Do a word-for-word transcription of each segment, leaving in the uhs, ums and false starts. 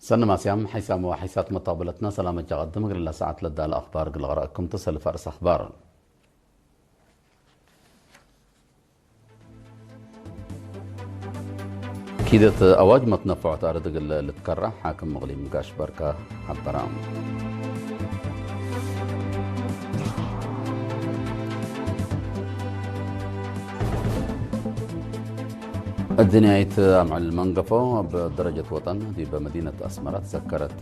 ሰኒ ማስያም፣ ሐይሳም ወሐይሳት መታብለትና ሰላም እጃ ቀድም። እግል ለሰዓት ለዳለ አኽባር እግል ልቅረአኩም ቱ ሰልፍ አርእስ አኽባር። ኪደት አዋጅ መትነፈዖት አርድ እግል ልትከረዕ ሓክም እቅሊም ጋሽ በርካ ሐበረ። እድንያይት አምዕል መንገፎ እብ ደረጀት ወጠን ዲብ መዲነት አስመረ ትዘከረት።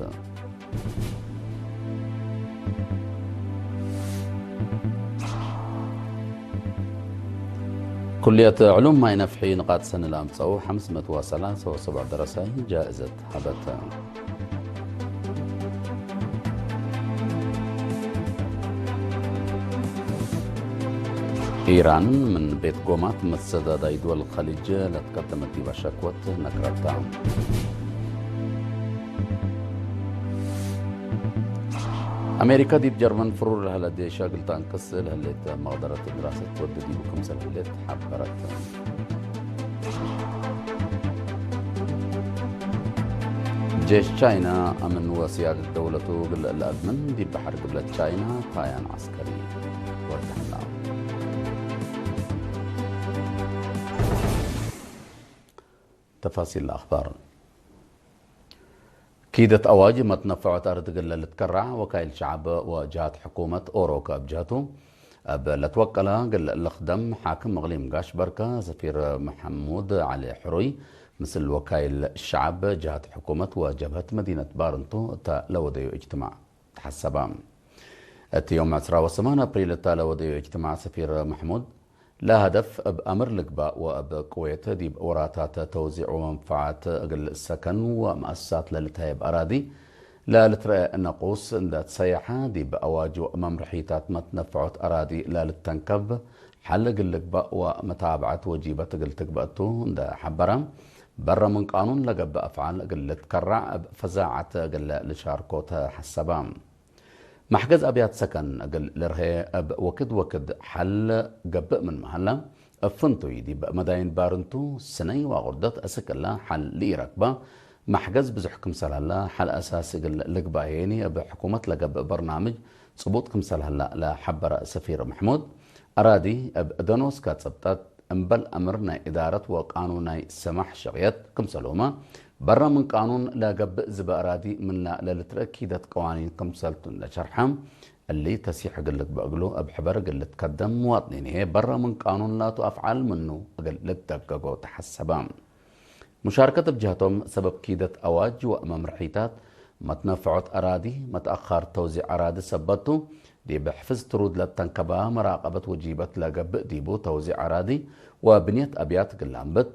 ኩልየት ዕሉም ማይ ነፍሒ ንቃጥ ሰኒ ለአምጸኡ ሐምስ ምእት ወሰላሰ ወሰብዕ ደረሳይ ጃእዘት ሀበት። ኢራን ምን ቤት ጎማት መትሰዳዳይ ድወል ከሊጅ ለትቀደመት ዲበ ሸክወት ነክረታ። አሜሪከ ዲብ ጀርመን ፍሩር ለሀለ ዴሸ እግል ተአንቅስ ለህሌት መቅደረት ድራሰት ትወዴ ዲቡ ክምሰል ህሌት ሐበረት። ጄሽ ቻይና አምን ወስያደት ደውለቱ እግል ለአድምን ዲብ በሐር ግብለት ቻይና ታያን ዐስከሪ ወደሐና። ተፋሲል አኽባር። ኪደት አዋጅ መትነፈዖት አርድ እግል ልትከረዕ ወካይል ሸዐብ ወጀሃት ሕኩመት ኦሮከ እብ ጀህቱ እብ ለትወቀለ እግል ልክደም ሓክም እቅሊም ጋሽ በርከ፣ ሰፊር መሐሙድ ዐሊ ሕሩይ ምስል ወካይል ሸዐብ ጀሃት ሕኩመት ወጀብሀት መዲነት ባርንቱ እተ ለወደዩ እጅትማዕ ተሐሰበ። እት ዮም ዕስራ ወሰማን አፕሪል እተ ለወደዩ እጅትማዕ ሰፊር መሐሙድ ለሀደፍ እብ አምር ልግባእ ወእብ ቅዌት ዲብ ወራታት ተውዚዕ ወመንፈዓት እግል ሰከን ወመአሰሳት ለልትሀየብ አራዲ ለልትረአ ነቁስ እንደ ትሰየሐ፣ ዲብ አዋጅ ወመምርሒታት መትነፈዖት አራዲ ለልተንከብ ሐል እግል ልግባእ ወመታብዐት ወጂበት እግል ትግበእ ቱ እንደ ሐበረ፣ በረ ምን ቃኑን ለገብእ አፍዓል እግል ልትከረዕ እብ ፈዛዐት እግል ልሻርኮ ተሐሰበ። መሕገዝ አብያት ሰከን እግል ልርሄ እብ ወክድ ወክድ ሐል ገብእ ምንመ ሀለ፣ እብ ፍንቱይ ዲብ መዳይን ባርንቱ፣ ስነይ ወአቁርደት አስክ እለ ሐል ለኢረክበ መሕገዝ ብዙሕ ክምሰል ሀለ፣ ሐል አሳሲ እግል ልግባእ ሄኒ እብ ሕኩመት ለገብእ በርናምጅ ጽቡጥ ክምሰል ሀለ ለሐበረ ሰፊር መሕሙድ፣ አራዲ እብ ደኖስከ ጽብጠት እምበል አምር ናይ እዳረት ወቃኑን ናይ ሰማሕ ሸቅየት ክምሰልሁመ፣ በረ ምን ቃኑን ለገብእ ዝበ አራዲ ምንለ ለልትረአ ኪደት ቀዋኒን ክምሰልቱ እንደ ሸርሐ፣ እሊ ተሲሕ እግል ልግበእ እግሉ እብ ሕበር እግል ልትከደም፣ ምዋጥኒን ህዬ በረ ምን ቃኑን ላቱ አፍዓል ምኑ እግል ልትደገጎ ተሐሰበ። ሙሻርከት እብ ጀህቶም፣ ሰበብ ኪደት አዋጅ ወመምርሒታት መትነፈዖት አራዲ፣ መትአኻር ተውዚዕ አራዲ ሰበት ቱ፣ ዲብ ሕፍዝ ትሩድ ለተንከበ መራቀበት ወጂበት ለገብእ ዲቡ ተውዚዕ አራዲ ወብንየት አብያት እግል ለአንብት፣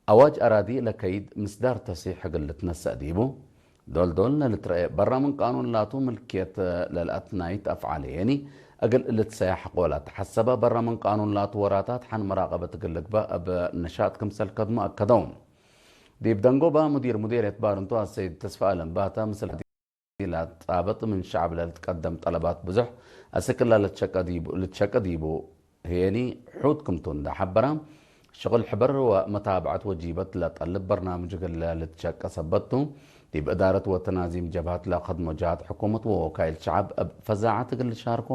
አዋጅ አራዲ ለከይድ ምስዳር ተሲሕ እግል ልትነሰእ ዲቡ፣ ዶል-ዶል ለልትረኤ በረ ምን ቃኑን ላቱ ምልክየት ለልአትናይት አፍዓል ሄኒ እግል ልትሰያ ሐቆ ለተሐሰበ በረ ምን ቃኑን ላቱ ወራታት ሐን መራቀበት እግል ልግበእ እብ ነሻጥ ክምሰል ከድሞ አከደው። ዲብ ደንጎበ ሙዲር ሙዴርየት ባርንቱ አሰይድ ተስፋአለም ባተ ምስል ለጻብጥ ምን ሸዐብ ለልትቀደም ጠለባት ብዙሕ አስክ እለ ልትሸቀ ዲቡ፣ ልትሸቀ ዲቡ ህዬኒ ሑድ ክምቱ እንደ ሐበረ፣ ሽቅል ሕበር ወመታብዐት ወጂበት ለጠልብ በርናምጅ እግል ልትሸቀ ሰበት ቱ፣ ዲብ እዳረት ወተናዚም ጀብሀት ለከድሞ ጀሃት ሕኩመት ወወካይል ሸዐብ እብ ፈዛዐት እግል ልሻርኮ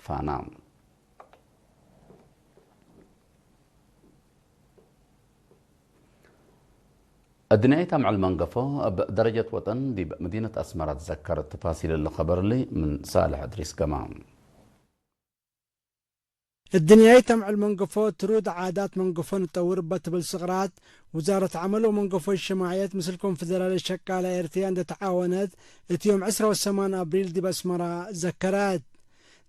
ፋና። እድንያይት አምዕል መንገፎ እብ ደረጀት ወጠን ዲብ መዲነት አስመረ ትዘከር። ተፋሲል እሊ ኸበር እሊ ምን ሳልሕ እድሪስ ገማም። እድንያይት አምዕል መንገፎ ትሩድ ዓዳት መንገፎ ንጠውር እበ ትብል ስቅራት፣ ውዛረት ዐመል ወመንገፎ እጅትማዕየት ምስል ኮንፈደራልየት ሸቃለ ኤረትርያ እንዴ ተዓወነት፣ እት ዮም ዕስራ ወሰማን አብሪል ዲብ አስመረ ዘከረት።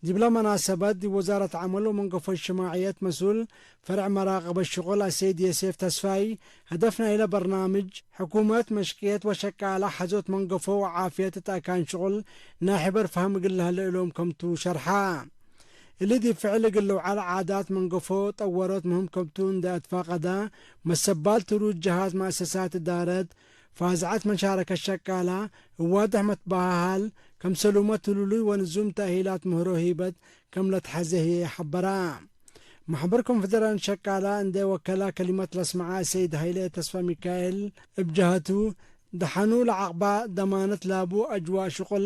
ዲብለ መናሰበት፣ ዲብ ወዛረት ዐመል ወመንገፎ እጅትማዕየት መስኡል ፈርዕ መራቀበት ሽቁል አሰይድ የሴፍ ተስፋይ፣ ሀደፍ ናይለ በርናምጅ፣ ሕኩመት፣ መሽቅየት ወሸቃለ ሐዞት መንገፎ ወዓፍየት እት አካን ሽቁል ናይ ሕበር ፈሀም እግል ለሀለ እሎም ከምቱ ሸርሐ። እሊ ዲብ ፍዕል እግል ልውዓል ዓዳት መንገፎ ጠወሮት ምህም ከምቱ እንዴ አትፋቀደ፣ መሰባል ትሩድ ጀሃት መአሰሳት እዳረት፣ ፋዝዐት መሻረከት ሸቃላ፣ እብ ዋድሕ መትበሃሃል፣ ከምሰሉመ ትሉሉይ ወንዙም ተእሂላት ምህሮ ሂበት ከም ለትሐዜ ህዬ ሐበራ። መሕበር ኮንፈደራል ሸቃላ እንዴ ወከላ ከሊመት ለስመዐ ሰይድ ሀይለ ተስፋ ሚካኤል እብ ጀሀቱ፣ ደሐኑ ለዐቅባ ደማነት ላቡ አጅዋእ ሽቁል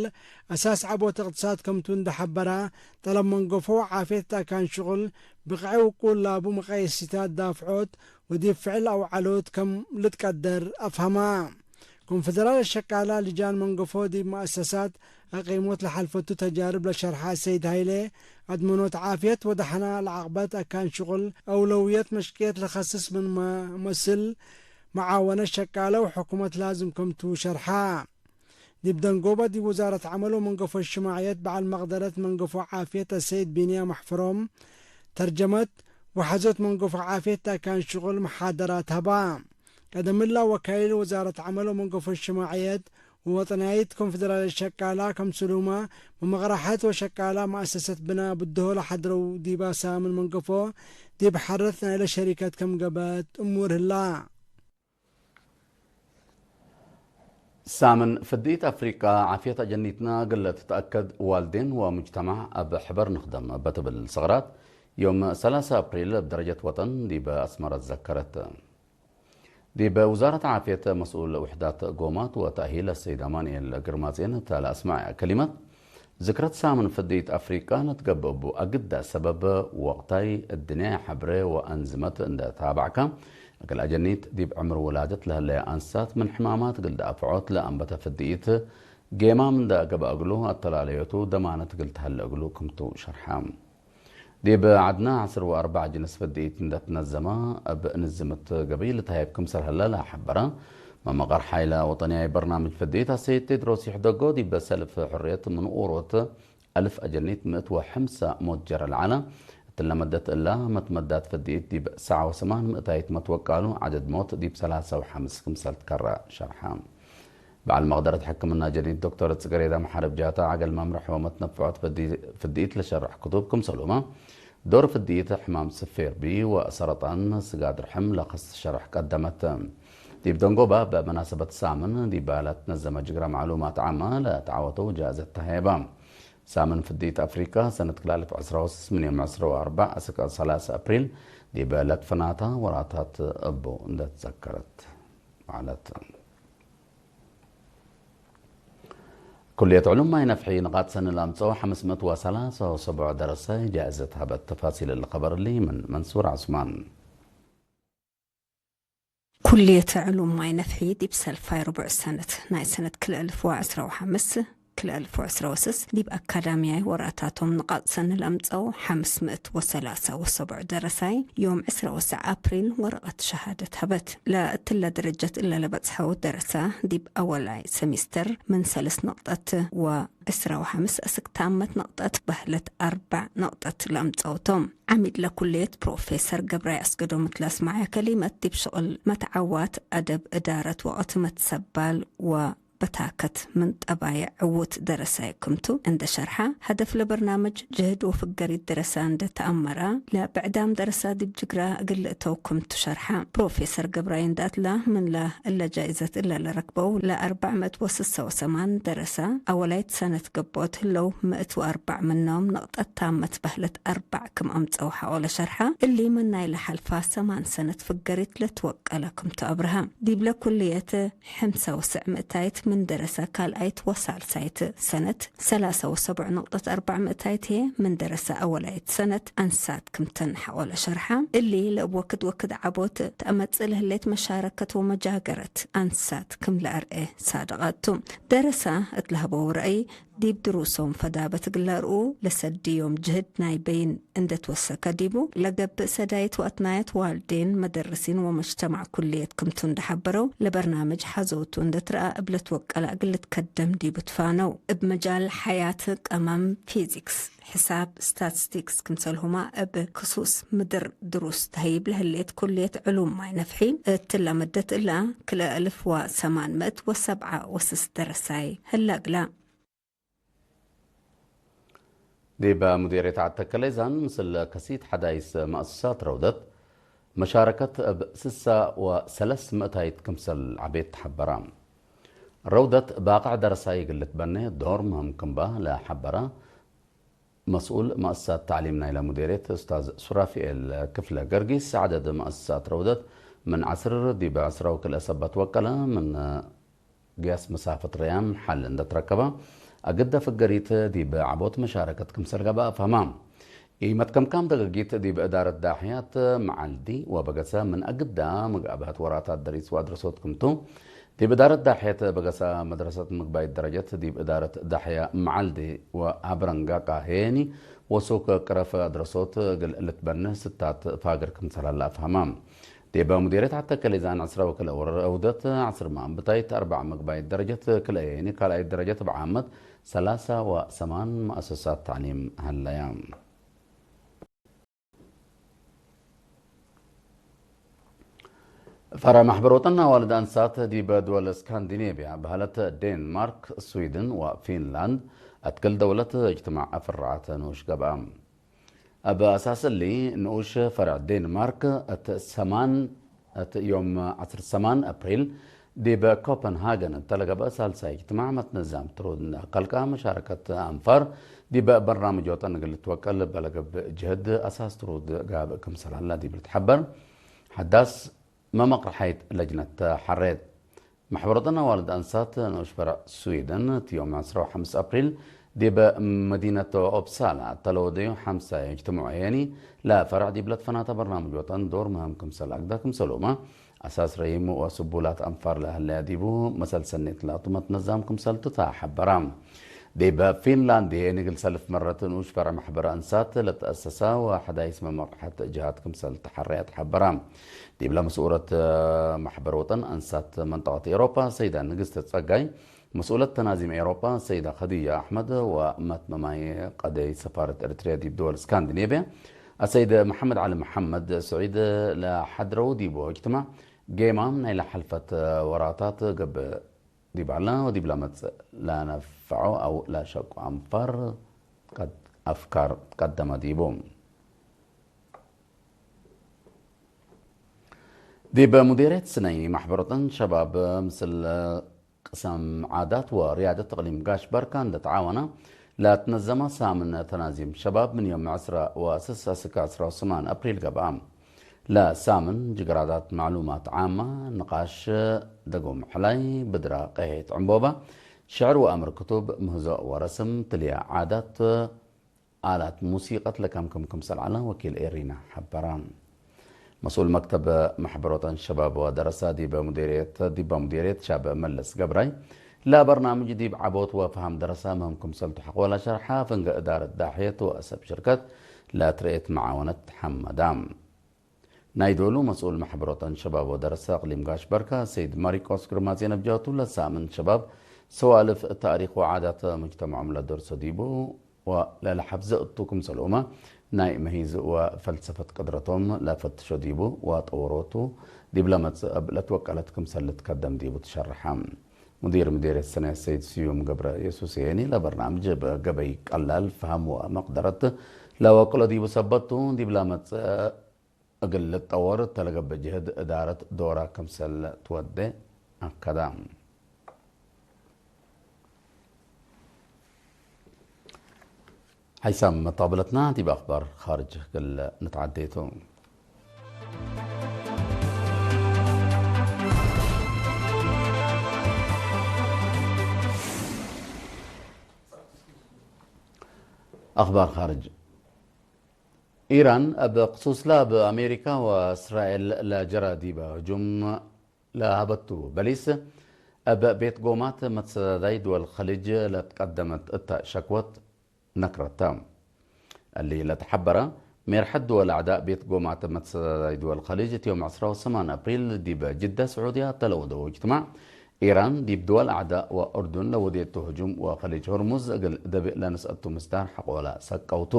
አሳስ ዐቦት እቅትሳድ ከምቱ እንዴ ሐበራ፣ ጠለብ መንገፎ ወዓፍየት አካን ሽቁል ብቅዒ ውቁል ላቡ መቀየሲታት ዳፍዖት ወዲብ ፍዕል አውዐሎት ከም ልትቀደር አፍሀማ። ኮንፈደራል ሸቃላ ልጃን መንገፎ ዲብ መአሰሳት አቂሞት ለሐልፈቱ ተጃርብ ለሸርሐ ሰይድ ሀይሌ፣ አድመኖት ዓፍየት ወደሐና ለዐቅበት አካን ሽቁል አውለውየት መሽቅየት ለከስስ ምንመ መስል መዓወነት ሸቃለ ወሕኩመት ላዝም ከምቱ ሸርሐ። ዲብ ደንጎበ ዲብ ውዛረት ዐመል ወመንገፎ እጅትማዕየት በዐል መቅደረት መንገፎ ዓፍየት አሰይድ ቢንያም አሕፈሮም ተርጀመት ወሐዞት መንገፎ ዓፍየት አካን ሽቁል መሓደራት ሀባ። ቀደምላ ወካይል ውዛረት ዐመል ወመንገፎ እጅትማዕየት ወወጠንያይት ኮንፈደራልየት ሸቃላ ከምስሉመ፣ መመቅረሐት ወሸቃላ መአሰሰት ብና ብድሆ ለሐድረው ዲብ አሳምን መንገፎ ዲብ ሐረት ናይለ ሸሪከት ከም ገብአት እሙር ህላ። ሳምን ፍድኢት አፍሪቃ ዓፍየት አጀኒትና እግል ትትአከድ ዋልዴን ወሙጅተማዕ እብ ሕበር ንክደም እበ ትብል ሰቅራት፣ ዮም ሰላሳ አፕሪል እብ ደረጀት ወጠን ዲበ አስመረ ትዘከረት። ዲብ ውዛረት ዓፍየት መስኡል ውሕዳት ጎማት ወተእሂል አሰይድ አማንኤል ግርማጼን እተ ለአስመዐ ከሊመት፣ ዝክረት ሳምን ፍድኢት አፍሪቃ ለትገብእ እቡ አግደ ሰበብ ወቅታይ እድንያይ ሐብሬ ወአንዝመት እንደ ታበዕከ፣ እግል አጀኒት ዲብ ዕምር ውላደት ለህለየ አንሳት ምን ሕማማት እግል ደአፍዖት ለአንበተ ፍድኢት ጌማም እንደ ገብአ እግሉ አተላለዮቱ ደማነት እግል ተሀለ እግሉ ክምቱ ሸርሐ። ዲብ ዐድነ ዐስር ወአርበዕ ጅንስ ፍድኢት እንዴ ትነዘመ እብ እንዝምት ገቢይ ልትሀየብ ክምሰል ህለ ለሐበረ መመቀር ሓይለ ወጠንያይ በርናምጅ ፍድኢት አሰይድ ቴድሮስ ይሕደጎ፣ ዲብ ሰልፍ ሕርየት ምን ኡሮት አልፍ አጀኒት ምእት ወሐምሰ ሞት ጀረ ለዐለ፣ እትለ መደት እላ መትመዳት ፍድኢት ዲብ ሰዓ ወሰማን ምእታይት መትወቃሉ፣ ዐደድ ሞት ዲብ ሰላሰ ወሐምስ ክምሰል ትከረ ሸርሐ። በዐል መቅደረት ሕክምና ጀዲድ ዶክተር ጽገሬዳ መሓረብ ጃታ፣ ዐገል መምርሕ ወመትነፍዖት ፍዲ-፣ ፍድኢት ለሸርሕ ክቱብ ክምሰሉመ፣ ዶር ፍድኢት ሕማም ስፌር ቢ ወሰረጣን ስጋድ ርሕም ለከስ ሸርሕ ቀደመት። ዲብ ደንጎባ፣ በመናሰበት ሳምን ዲባ ለትነዘመ ጅግረ ማዕሉማት ዓመ ለተዓወተው ጃእዘት ተሀየባ። ሳምን ፍድኢት አፍሪቃ ሰነት ክል አልፍ ዕስራ ወስስ ምን ዮም ዕስራ ወአርበዕ አስክ ሰላሰ አፕሪል ዲበ ለትፈናታ ወራታት እቡ እንደ ትዘከረት። ማለት። ኩልየት ዕሉም ማይ ነፍሒ ንቃጥ ሰኒ ለአምጸው ሐምስ ምእት ወሰላሳ ወሰብዑ ደረሳይ ጃእዘት ሀበት። ተፋሲል እሊ ኸበር እሊ ምን መንሱር ዑስማን። ኩልየት ዕሉም ማይ ነፍሒ ዲብ ሰልፋይ ርቡዕ ሰነት ናይ ሰነት ክልኤ እልፍ ወዐስራ ወሐምስ ክልኤ እልፍ ወዐስራ ወስስ ዲብ አካዳምያይ ወራታቶም ንቃጥ ሰኒ ለአምጸው ሐምስ ምእት ወሰላሳ ወሰብዑ ደረሳይ ዮም ዕስራ ወሰዕ አፕሪል ወረቀት ሸሃደት ሀበት። ለእትለ ደረጀት እለ ለበጽሐው ደረሳ ዲብ አወላይ ሰሚስተር ምን ሰልስ ነቅጠት ወዕስራ ወሐምስ አስክ ታመት ነቅጠት በህለት አርበዕ ነቅጠት ለአምጸውቶም። ዓሚድ ለኩልየት ፕሮፌሰር ገብራይ አስገዶም እት ለአስመዐ ከሊመት ዲብ ሽቅል መትዓዋት አደብ እዳረት ወቅት መትሰባል ወ በታከት ምን ጠባይዕ ዕዉት ደረሳይ ክምቱ እንደ ሸርሐ፣ ሀደፍ ለበርናምጅ ጅህድ ወፍገሪት ደረሳ እንደ ተአመራ፣ ለብዕዳም ደረሳ ዲብ ጅግራ እግል ልእተው ክምቱ ሸርሐ። ፕሮፌሰር ገብራይ እንዳትላ ምንላ እለ ጃይዘት እለ ለረክበው ለአርበዕ ምእት ወስሳ ወሰማን ደረሳ አወላይት ሰነት ገብኦት ህለው፣ ምእት ወአርበዕ ምኖም ነቅጠት ታመት በህለት አርበዕ ክም አምጸው ሐቆ ለሸርሐ። እሊ ምን ናይለ ሐልፋ ሰማን ሰነት ፍገሪት ለትወቀለ ክምቱ አብርሀ። ዲብለ ኩልየት ሕምሳ ወሰዕ ምእታይት ምን ደረሰ ካልኣይት ወሳልሳይት ሰነት፣ ሰላሳ ወሰብዑ ነቅጠት አርበዕ ምእታይት ህዬ ምን ደረሰ አወላይት ሰነት አንሳት ክም ተንሐቆ ለሸርሐ። እሊ ለእብ ወክድ ወክድ ዐቦት ተአመጽእ ለህሌት መሻረከት ወመጃገረት አንሳት ክም ለአርኤ ሳድቃት ቱ። ደረሰ እት ለሀበው ረአይ፣ ዲብ ድሩሶም ፈዳበት እግል ለአርኡ ለሰድዮም ጅህድ ናይ በይን እንዴ ትወሰከ ዲቡ፣ ለገብእ ሰዳይት ወአትናየት ዋልዴን፣ መደርሲን ወመጅተማዕ ኩልየት ክምቱ እንዴ ሐበረው፣ ለበርናምጅ ሐዞቱ እንዴ ትረአ እብ ለትወቀለ እግል ልትከደም ዲቡ ትፋነው። እብ መጃል ሐያት፣ ቀመም፣ ፊዚክስ፣ ሕሳብ፣ ስታትስቲክስ ክምሰልሁማ እብ ክሱስ ምድር ድሩስ ተህይብ ለህሌት ኩልየት ዕሉም ማይ ነፍሒ፣ እትለ መደት እላ ክልኤ እልፍ ወሰማን ምእት ወሰብዓ ወስስ ደረሳይ ህለ እግላ። ዲብ ሙዴርየት ዐድ ተከለ ይዛን ምስል ከሲት ሐዳይስ መአሰሳት ረውደት መሻረከት እብ ስሳ ወሰለስ ምእታይት ክምሰል ዐቤት ተሐበራ። ረውደት ባቅዕ ደረሳይ እግል ልትበኔ ዶር ምህም ክምባ ለሐበራ መስኡል መአሰሳት ተዕሊም ናይለ ሙዴርየት ኡስታዝ ሱራፊኤል ክፍለ ገርጊስ፣ ዐደድ መአሰሳት ረውደት ምን ዐስር ዲብ ዐስራ ወክልኤ ሰበት ወቀለ። ምን ግያስ መሳፈት ረያም ሐል እንደ ትረከበ፣ አግደ ፍገሪት ዲብ ዐቦት መሻረከት ክምሰል ገብአ ፈህማ። ኢመትከምካም ደገጊት ዲብ እዳረት ዳሕያት መዓልዲ ወበገሰ ምን አግዳ ምግአብሀት ወራታት ደሪስ ወአድረሶት ክምቱ፣ ዲብ እዳረት ዳሕያት በገሰ መድረሰት ምግባይት ደረጀት ዲብ እዳረት ዳሕያ መዓልዲ ወአብረንጋቃ ሄኒ ወሱክ ቅረፍ አድረሶት እግል ልትበንህ ስታት ፋግር ክምሰል ሀለ አፍሀማ። ዲበ ሙዲርየት ሐተ ከሌዛን ዐስረ ወክልኤ ወረር አውደት ዐስር መአንብታይት አርበዕ ምግባይት ደረጀት ክልኤ ሄኒ ካልኣይት ደረጀት ብዓመት ሰላሳ ወሰማን መአሰሳት ተዕሊም ሀለያ። ፈረ ማሕበር ወጠን አዋልድ አንሳት ዲበ ድወል እስካንዲኔብያ በሀለት ዴንማርክ፣ ስዊድን ወፊንላንድ እት ክል ደውለት እጅትማዕ አፍራዐት ንኡሽ ገብአ። እብ አሳስ እሊ፣ ንኡሽ ፈርዕ ዴንማርክ እት ሰማን፣ እት ዮም ዐስር ሰማን አፕሪል ዲብ ኮፐንሃገን እተ ለገብአ ሳልሳይ እጅትማዕ መትነዛም ትሩድ እንደ አከልካ፣ መሻረከት አንፋር ዲብ በርናምጅ ወጠን እግል ልትወቀል እበ ለገብእ ጅህድ አሳስ ትሩድ ጋብእ ክምሰል ሀላ ዲብ ልትሐበር ሐዳስ መመቅርሐይት ለጅነት ሐሬት። መሕበሮተን አዋልድ አንሳት ንኡሽ ፈርዕ ስዊድን፣ እት ዮም ዐስራ ወሐምስ አፕሪል ዲብ መዲነት ኦፕሳላ እተ ለወደዩ ሐምሳይ እጅትምዑ ሄኒ፣ ለፈርዕ ዲብ ለትፈናተ በርናምጅ ወጠን ዶር ምህም ክምሰል አግደ ክምሰሉመ፣ አሳስ ረሂም ወስቡላት አንፋር ለሀለያ ዲቡ፣ መሰል ሰኔት ላቱ መትነዛም ክምሰልቱ ተሐበራ። ዲብ ፊንላንድ ሄኒ እግል ሰልፍ መረት ንኡሽ ፈርዕ መሕበር አንሳት ለተአሰሳ ወሐዳይስ መመቅርሐት ጅሃት ክምሰል ተሐረየ ተሐበራ። ዲብለ መስኡለት መሕበር ወጠን አንሳት መንጠቀት ኤሮፓ ሰይዳ ንግስት ጸጋይ፣ መስኡለት ተናዚም ኤሮፓ ሰይዳ ከድያ አሕመድ ወመትመማይ ቀደይ ሰፋረት ኤሪትርያ ዲብ ድወል እስካንዲኔብያ አሰይድ መሐመድ ዐሊ መሐመድ ስዒድ ለሐድረው ዲቡ እጅትማዕ፣ ጌማም ናይለ ሐልፈት ወራታት ገብእ ዲብ ዐለ ወዲብ ለመጽእ ለነፈዖ አው ለሸቁ አንፋር ቀድ-፣ አፍካር ቀደመ ዲቡ። ዲብ ሙዴርየት ስነይ ማሕበረተን ሸባብ ምስል ቅሰም ዓዳት ወርያደት እቅሊም ጋሽ በርካ እንደ ተዓወነ ለትነዘመ ሳምን ተናዚም ሸባብ ምን ዮም ዐስረ ወስስ እስክ ዐስረ ወሰማን አፕሪል ገብአ። ለሳምን ጅግራታት፣ ማዕሉማት ዓመ፣ ንቃሽ፣ ደጎም ሕላይ፣ ብድራ፣ ቀሔት ዕምቦበ፣ ሽዕር ወአምር ክቱብ፣ ምህዞእ ወረስም፣ ትልያ ዓዳት፣ አላት ሙሲቀት ለከምክም ክምሰል ዐለ ወኪል ኤሪና ሐበረ። መስኡል መክተብ መሕበሮተን ሸባብ ወደረሰ ዲበ ሙዴርየት፣ ዲበ ሙዴርየት ሻብ መለስ ገብራይ፣ ለበርናምጅ ዲብ ዐቦት ወፈሃም ደረሰ ምህም ክምሰልቱ ሐቆለ ሸርሐ፣ ፍንገ እዳረት ዳሕየት ወሰብ ሽርከት ለትርኤት መዓወነት ሐመዳ። ናይ ዶሉ መስኡል መሕበሮተን ሸባብ ወደረሰ እቅሊም ጋሽ በርካ ሰይድ ማሪቆስ ግርማጼ ነብጃቱ ለሳምን ሸባብ ሰዋልፍ ታሪክ ወዓዳት ሙጅተመዖም ለደርሶ ዲቡ ወለለሐፍዘ እቱ ክምሰልሁመ ናይ መሂዝ ወፈልሰፈት ቅድረቶም ለፈትሾ ዲቡ ወጠወሮቱ ዲብ ለመጽእ እብ ለትወቀለት ክምሰል ልትከደም ዲቡ ትሸርሐ። ሙዲር ምዴርየት ሰናየት ሰይድ ስዩም ገብረ የሱስ የኒ ለበርናምጅ እብ ገበይ ቀላል ፈሀም ወመቅደረት ለወቅሎ ዲቡ ሰበት ቱ፣ ዲብ ለመጽእ እግል ልትጠወር እተ ለገብእ ጅህድ እዳረት ዶራ ክምሰል ትወዴ አከደ። ሐይሳም መጣብለትና ዲብ አክባር ካርጅ እግል ንትዓዴ ቱ። አክባር ካርጅ። ኢራን እብ ክሱስላ እብ አሜሪካ ወእስራኤል ለጀረ ዲበ ህጁም ለሀበቱ በሊስ፣ እብ ቤት ጎማት መትሰዳዳይ ድወል ከሊጅ ለትቀደመት እተ ሸክወት ነክረተ። እሊ ለተሐበረ፣ ሜርሐት ድወል አዕዳእ ቤት ጎማት መትሰዳዳይ ድወል ከሊጅ፣ እት ዮም ዐስራ ወሰማን አፕሪል ዲበ ጅደ ስዑድያ እተ ለወደው እጅትማዕ፣ ኢራን ዲብ ድወል አዕዳእ ወእርዱን ለወዴቱ ህጁም ወከሊጅ ሆርሙዝ እግል ደብእ ለነስአቱ ምስዳር ሐቆለ ሰቀውቱ።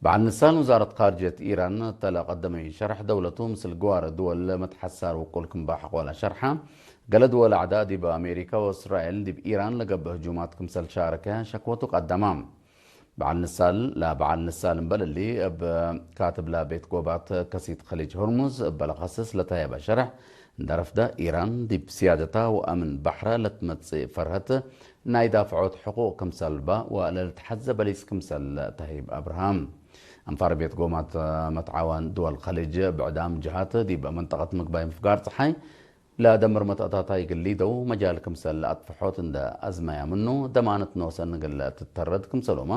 በዐል ንሳን ውዛረት ካርጅየት ኢራን እተ ለቀደመዩ ሸርሕ፣ ደውለቱ ምስል ግዋር ድወል መትሐሳር ውቁል ክም በሐቆለ ሸርሐ፣ ገሌ ድወል አዕዳእ ዲብ አሜሪካ ወእስራኤል ዲብ ኢራን ለገብእ ህጁማት ክምሰል ሻረከ ሸክወቱ ቀደማ። በዐል ንሳል፣ ለበዐል ንሳል እምበል እሊ፣ እብ ካትብለ ቤት ጎባት ከሲት ከሊጅ ሆርሙዝ እበ ለከስስ ለተሀየበ ሸርሕ እንደ ረፍደ፣ ኢራን ዲብ ስያደታ ወአምን በሕረ ለትመጽእ ፈርሀት ናይ ዳፍዖት ሕቁቅ ክምሰል በ ወለልትሐዘ በሊስ ክምሰል ተህይብ አብርሃም። አንፋር ቤት ጎማት መትዓዋን ድወል ከሊጅ ብዕዳም ጅሃት ዲብ መንጠቀት ምግባይ ምፍጋር ጸሓይ ለደምር መተአታታይ እግል ሊደው መጃል ክምሰል ለአጥፍሖት እንደ አዝመያ ምኑ፣ ደማነት ኖሰን እግል ትተረድ ክምሰሎመ፣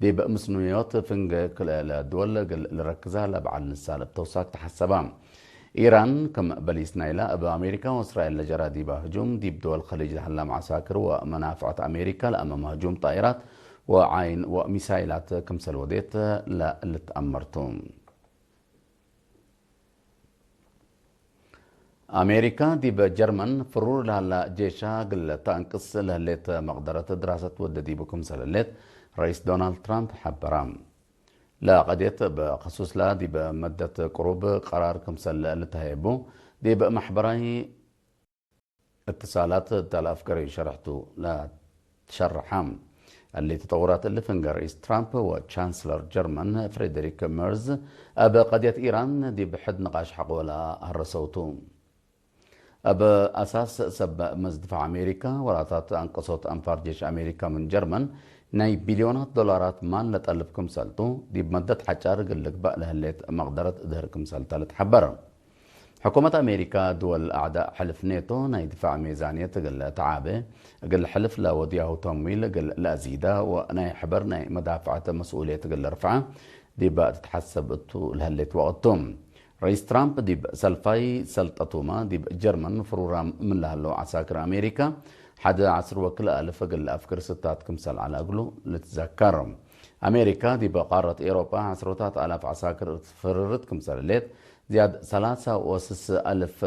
ዲብ ምስኑዮት ፍንጌ ክልኤ ለድወል እግል ልረክዛ ለበዐል ንሳል እብ ተውሳክ ተሐሰባ። ኢራን፣ ክም በሊስ ናይላ እብ አሜሪካ ወእስራኤል ለጀራ ዲበ ህጁም፣ ዲብ ድወል ከሊጅ ለሀላ መዓሳክር ወመናፍዐት አሜሪካ ለአመመ ህጁም ጣኢራት ወዓይን ወሚሳይላት ክምሰል ወዴት ለልትአመር ቱ። አሜሪካ ዲብ ጀርመን ፍሩር ለሀላ ጄሻ እግል ተአንቅስ ለህሌት መቅደረት ድራሰት ወደ ዲቡ ክምሰል ህሌት ረኢስ ዶናልድ ትራምፕ ሐበራ። ለቀድየት እብ ከሱስላ ዲብ መደት ቅሩብ ቀራር ክምሰል ልትሀየቡ ዲብ መሕበራይ እትሳላት እተ ለአፍገረዩ ሸርሕቱ ለትሸርሐ። እሊ ተጠውራት እሊ ፍንገር ርኢስ ትራምፕ ወቻንስለር ጀርመን ፍሬደሪክ መርዝ እብ ቀድየት ኢራን ዲብ ሕድ ንቃሽ ሐቆ ለአረሰው ቱ። እብ አሳስ ሰብ መዝ ድፋዕ አሜሪካ ወራታት አንቀሶት አንፋር ጄሽ አሜሪካ ምን ጀርመን ናይ ቢልዮናት ዶላራት ማል ለጠልብ ክምሰልቱ ዲብ መደት ሐጫር እግል ልግበእ ለህሌት መቅደረት እድህር ክምሰልተ ልትሐበር። ሕኩመት አሜሪካ፣ ድወል አዕዳእ ሕልፍ ኔቶ ናይ ድፋዕ ሜዛንየት እግል ተዓቤ፣ እግል ሕልፍ ለወድያሁ ተምዊል እግል ለአዚዳ ወናይ ሕበር ናይ መዳፍዐት መስኡልየት እግል ልርፍዐ ዲበ ትትሐሰብ እቱ ለህሌት ወቅት ቱ። ረኢስ ትራምፕ ዲብ ሰልፋይ ሰልጠቱመ ዲብ ጀርመን ፍሩራም ምን ለሀለው ዐሳክር አሜሪካ ሐደ ዐስር ወክልኤ አልፍ እግል ለአፍግር ስታት ክምሰል ዐለ እግሉ ልትዘከር። አሜሪካ ዲብ ቃረት ኤሮጳ ዐስሮታት አላፍ ዐሳክር እት ፍርርት ክምሰል ህሌት፣ ዝያድ ሰላሳ ወስስ አልፍ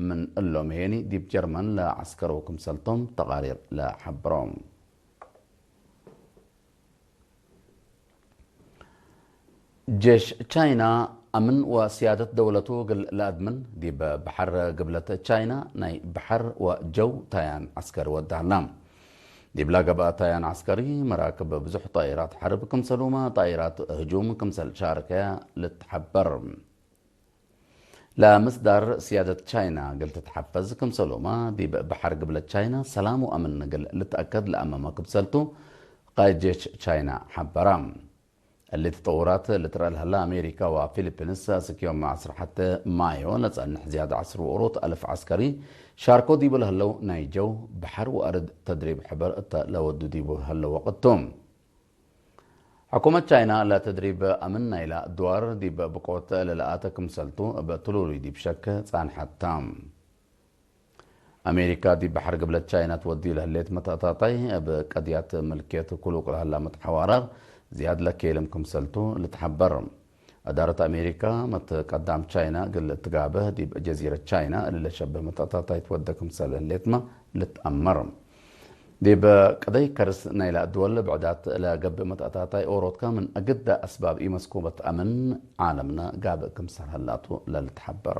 ምን እሎም ሄኒ ዲብ ጀርመን ለዐስከረው ክምሰልቶም ተቃሪር ለሐብሮ። ጄሽ ቻይና አምን ወስያደት ደውለቱ እግል ለአድምን፣ ዲብ በሐር ግብለት ቻይና ናይ በሐር ወጀው ታያን ዐስከሪ ወደ ሀላ። ዲብላ ገብአ ታያን ዐስከሪ፣ መራክብ ብዙሕ ጣኢራት ሐርብ ክምሰሉመ፣ ጣኢራት ህጁም ክምሰል ሻርከያ ልትሐበር። ለምስዳር ስያደት ቻይና እግል ትትሐፈዝ ክምሰሉመ፣ ዲብ በሐር ግብለት ቻይና ሰላም ወአምን እግል ልትአከድ ለአመመ ክምሰልቱ፣ ቃእድ ጄሽ ቻይና ሐበራ። እሊ ተጠውራት ልትረአ ለሀላ አሜሪካ ወፊሊፒንስ፣ አስክ ዮም ዐስር ሐቴ ማዮ ለጸንሕ ዝያድ ዐስር ወእሩት አልፍ ዐስከሪ ሻርኮ ዲቡ ለሀለው ናይ ጀው፣ በሐር ወአርድ ተድሪብ ሕበር እተ ለወዱ ዲቡ ሀለው ወቅት ቱ። ሕኩመት ቻይና ለተድሪብ አምን ናይላ ድዋር ዲብ ብቆት ለለአተ ክምሰልቱ እብ ትሉሉይ ዲብ ሸክ ጻንሐት ተ። አሜሪካ ዲብ በሐር ግብለት ቻይና ትወድዩ ለህሌት መተአታታይ እብ ቀድያት ምልክየት ክሉቅ ለሀላ መትሐዋራር ዝያድ ለኬልም ክምሰልቱ ልትሐበር። እዳረት አሜሪካ መትቀዳም ቻይና እግል ትጋብህ ዲብ ጀዚረት ቻይና እሊ ለሸብህ መተአታታይ ትወደ ክምሰል ህሌትመ ልትአመር። ዲብ ቅደይ ከርስ ናይላ ድወል ብዕዳት ለገብእ መተአታታይ ኦሮትካ ምን አግደ አስባብ ኢመስኩበት አምን ዓለምነ ጋብእ ክምሰል ሀላቱ ለልትሐበር።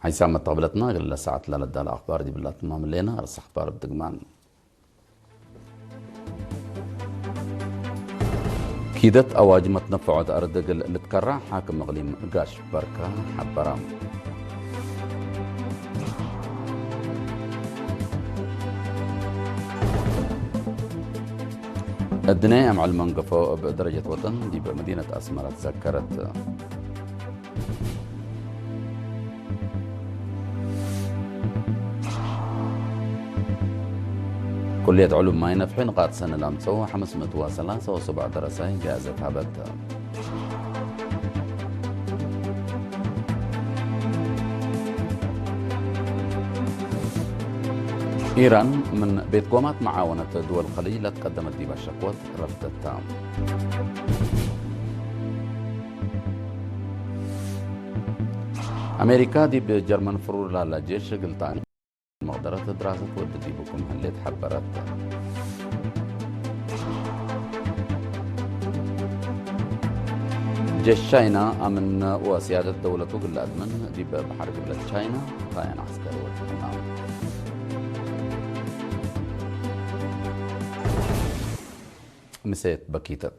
ሓይሳም መተቅብለትና እግል ለሰዓት ለለዳለ አኽባር ዲብላ ትማም ህሌና። አርስ አኽባር እብ ድግማን። ኪደት አዋጅ መትነፈዖት አርድ እግል ልትከራዕ ሓክም እቅሊም ጋሽ በርካ ሐበረ። እድነ አምዕል መንገፎ እብ ደረጀት ወጠን ዲብ መዲነት አስመረ ትዘከረት። ኩልየት ዕሉም ማይ ነፍሒ ንቃጥ ሰነ ለአምጸው ሐምስ ምእት ወሰላሳ ወሰብዕ ደረሳይ ጃእዘት ሀበት። ኢራን ምን ቤት ጎማት መዓወነት ድወል ከሊጅ ለትቀደመት ዲበ ሸክወት ረፍደት ተ። አሜሪካ ዲብ ጀርመን ፍሩር ላላ ጄሽ እግል ተአንቅስ መቅደረት ድራሰት ወድ ዲቡ ክም ህሌት ሐበረት። ጄሽ ቻይና አምን ወስያደት ደውለቱ እግል ለአድምን ዲብ በሐር ግብለት ቻይና ታያን ዐስከር ወድ። ምሴት በኪተት።